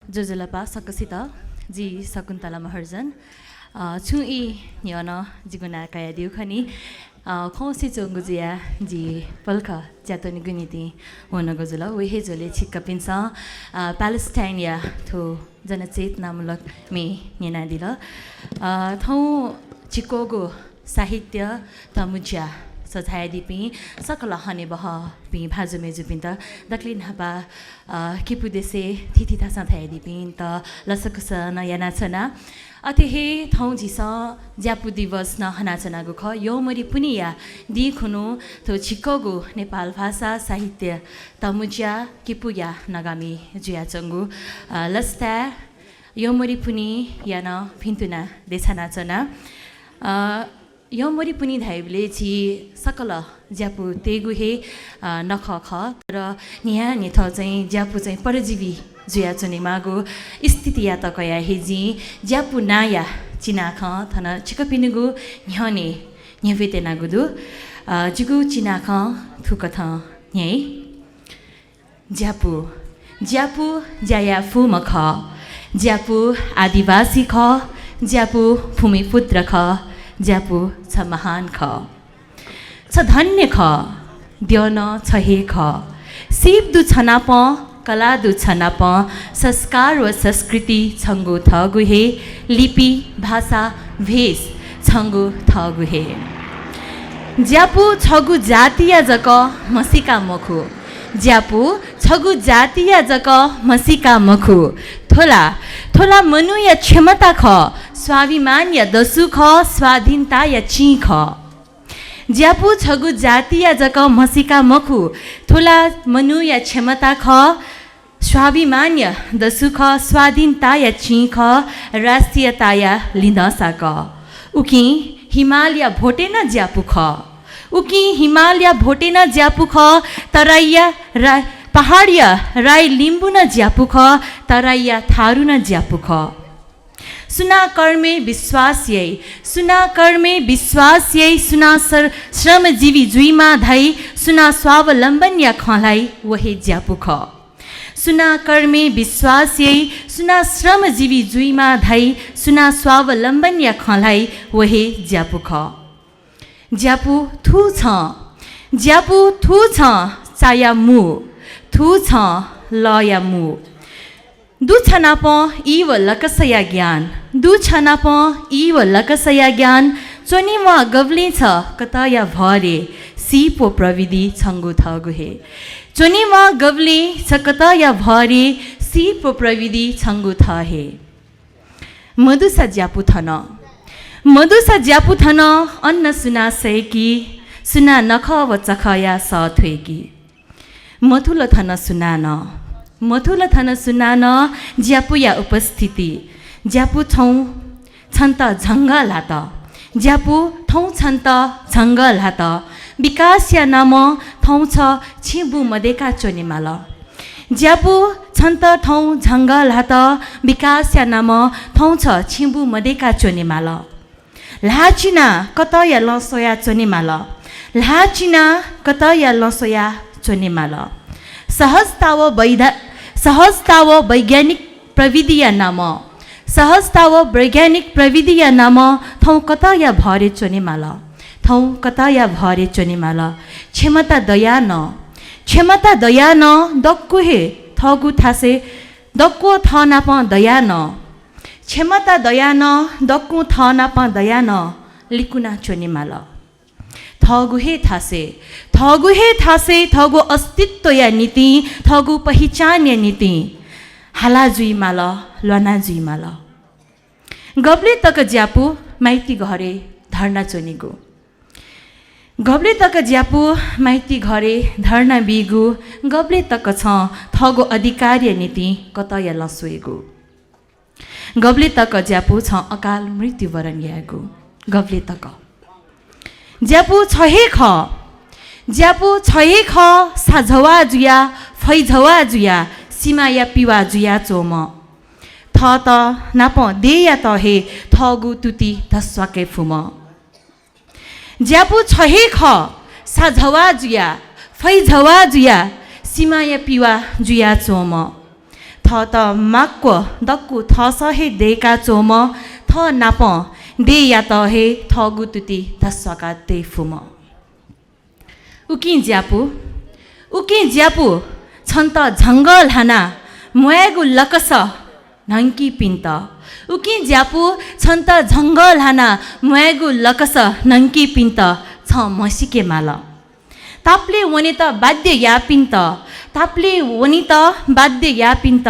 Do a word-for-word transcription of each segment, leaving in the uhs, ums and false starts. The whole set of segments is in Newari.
ज्वजलपा सकसित, जि शकुन्तला महर्जन। अ, छुं ई न्ह्यः नं जिगु नां कयादिउ खनी। अ, खंसे च्वंगु जुयाः जि पलख च्यात्वनेगु निंतिं वनागु जुल। व हे झ्वलय् छिकपिन्सं, अ, प्यालेस्टाइनया थ्व जनचेतनामूलक म्ये न्यनादिल। अ, थौं छिक्वःगु साहित्य तःमुँज्या सजायादीपिं सकल हनेबहःपिं भाजु मय्जुपिन्त दकले न्हापा, अ, किपु देशय् थीथीथासं झायादीपिन्त लसकुस नं यानाच्वना। अथे हे थौं झीसं ज्यापु दिवस नं हनाच्वनागु खः। यमरी पुन्हिया दिं खुन्हु थ्व छिक्वःगु नेपाल भाषा साहित्य तःमुँज्या किपुया नगामि जुयाच्वंगु, अ, लसताय् यमरी पुन्हिया नं भिन्तुना देछानाच्वना। अ, यमरी पुन्हि धाइबलय् झी सकल ज्यापुतय्गु हे, अ, नखः खः, तर न्हियान्हिथं चाहिँ ज्यापु चाहिँ परजीवी जुयाच्वनेमाःगु स्थितियात कयाः हे जिं ज्यापु नांया चिनाखँ थन छिकपिनिगु न्ह्यःने न्ह्यब्वये त्यनागु दु। अ, जिगु चिनाखँ थुकथं न्ह्याइ। ज्यापु, ज्यापु ज्या याये फुम्ह खः। ज्यापु आदिवासी खः। ज्यापु भूमिपुत्र खः। ज्यापु छ महान खः। छ धन्य खः। द्यः नं छ हे खः। सीप दु छ नाप, कला दु छ नाप, संस्कार व संस्कृति छंगु थःगु हे, लिपि, भाषा, भेष छंगु थःगु हे। ज्यापु छगू जातिया जक म्हसीका मखु। ज्यापु छगू जातिया जक म्हसीका मखु। थ्व ला, थ्व ला मनूया क्षमता खः, स्वाभिमानया दसु खः, स्वाधीनताया चिं खः। ज्यापु छगू जातिया जक म्हसीका मखु। थ्व ला मनूया क्षमता खः, स्वाभिमानया दसु खः, स्वाधीनताया चिं खः, राष्ट्रियताया लिधंसा खः। उकिं हिमालया भोटे नं ज्यापु खः। उकिं हिमालया भोटे नं ज्यापु खः, तराईया रा-, पहाडया राई लिम्बू नं ज्यापु खः, तराईया थारु नं ज्यापु खः। सुनां कर्मय् विश्वास याइ, सुनां कर्मय् विश्वास याइ, सुनां सर-, श्रमजीवी जुइमाः धाइ, सुनां स्वावलम्बनया खँ ल्हाइ, व हे ज्यापु खः। सुनां कर्मय् विश्वास याइ, सुनां श्रमजीवी जुइमाः धाइ, सुनां स्वावलम्बनया खँ ल्हाइ, व हे ज्यापु खः। ज्यापु थु छं, ज्यापु थु छं चाया मू, थु छं लःया मू। दु छ नाप ई व लकसया ज्ञान, दु छ नाप ई व लकसया ज्ञान, च्वनेमाः गबलें छ कतःया भरय्, सीप व प्रविधि छंगु थःगु हे। च्वनेमाः गबलें छ कतःया भरय्, सीप व प्रविधि छंगु थः हे। मदुसा ज्यापु थन, मदुसा ज्यापु थन, अन सुनां सय्की, सुनां नखः व चखःया सः थ्वय्की। मथुल थन सुनानं, मथुल थन सुनानं ज्यापुया उपस्थिति। ज्यापु छौं छन्त झंगः ल्हात। ज्यापु थौं छन्त झंगः ल्हात। विकासया नामं थौं छ छेँ बू मदय्का च्वनेमाल। ज्यापु छन्त थौं झंगः ल्हात। विकासया नामं थौं छ छेँ बू मदय्का च्वनेमाल। ल्हाः चिनाः कतःया लँ स्वयाः च्वनेमाल। ल्हाः चिनाः कतःया लँ स्वयाः च्वनेमाल। सहजता व वैधा-, सहजता व वैज्ञानिक प्रविधिया नामं, सहजता व वैज्ञानिक प्रविधिया नामं थौं कतःया भरय् च्वनेमाल। थौं कतःया भरय् च्वनेमाल। क्षमता दयाः नं, क्षमता दयाः नं दक्व हे थःगु थासय्, दक्व थःनापं दयाः नं, क्षमता दयाः नं, दक्व थःनापं दयाः नं लिकुना च्वनेमाल। थःगु हे थासय्, थःगु हे थासय् थःगु अस्तित्वया निंतिं, थःगु पहिचानया निंतिं हाला जुइमाल, ल्वाना जुइमाल। गबलय् तक ज्यापु माइती घरय् धर्ना च्वनेगु, गबलय् तक ज्यापु माइती घरय् धर्ना बीगु, गबलय् तक छं थःगु अधिकारया निंतिं कतःया लँ स्वयेगु। गबलय् तक ज्यापु छं अकाल मृत्यु वरण यायेगु। गबलय् तक। ज्यापु छ हे खः। ज्यापु छ हे खः, साझवा जुया, फैझवा जुया, सिमाया पिवा जुया च्वंम्ह। थःत नाप देयात हे थःगु तुति धस्वाके फुम्ह। ज्यापु छ हे खः, साझवा जुया, फैझवा जुया, सिमाया पिवा जुया च्वंम्ह। थःत माक्व दक्व थःसः हे दय्काच्वंम्ह, थः नापं देय्‌यात हे थःगु तुति धस्वाका तये फुम्ह। उकिं ज्यापु, उकिं ज्यापु, छन्त झंगः ल्हानाः म्वायेगु लकस न्हंकीपिन्त, उकिं ज्यापु, छन्त झंगः ल्हानाः म्वायेगु लकस न्हंकीपिन्त छं म्हसीके माल। तापालय् वनेत बाध्य याःपिन्त, तापालय् वनेत बाध्य याःपिन्त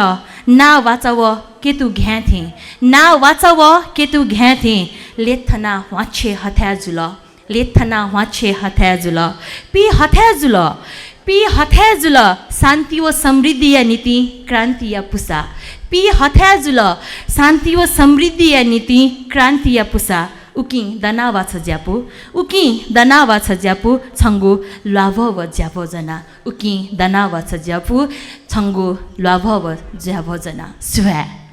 नावाचा व केतु घाँय् थें, नावाचा व केतु घाँय् थें लेथना ह्वाछे हथाय् जुल। लेथना ह्वाछे हथाय् जुल। पि हथाय् जुल। पि हथाय् जुल। शान्ति व समृद्धिया निंतिं क्रान्तिया पुसा। पि हथाय् जुल। शान्ति व समृद्धिया निंतिं क्रान्तिया पुसा। उकिं दनावाछ ज्यापु। उकिं दनावाछ ज्यापु छंगु ल्वाभः व ज्याभः ज्वना। उकिं दनावाछ ज्यापु छंगु ल्वाभः व ज्याभः ज्वना। सुभाय्।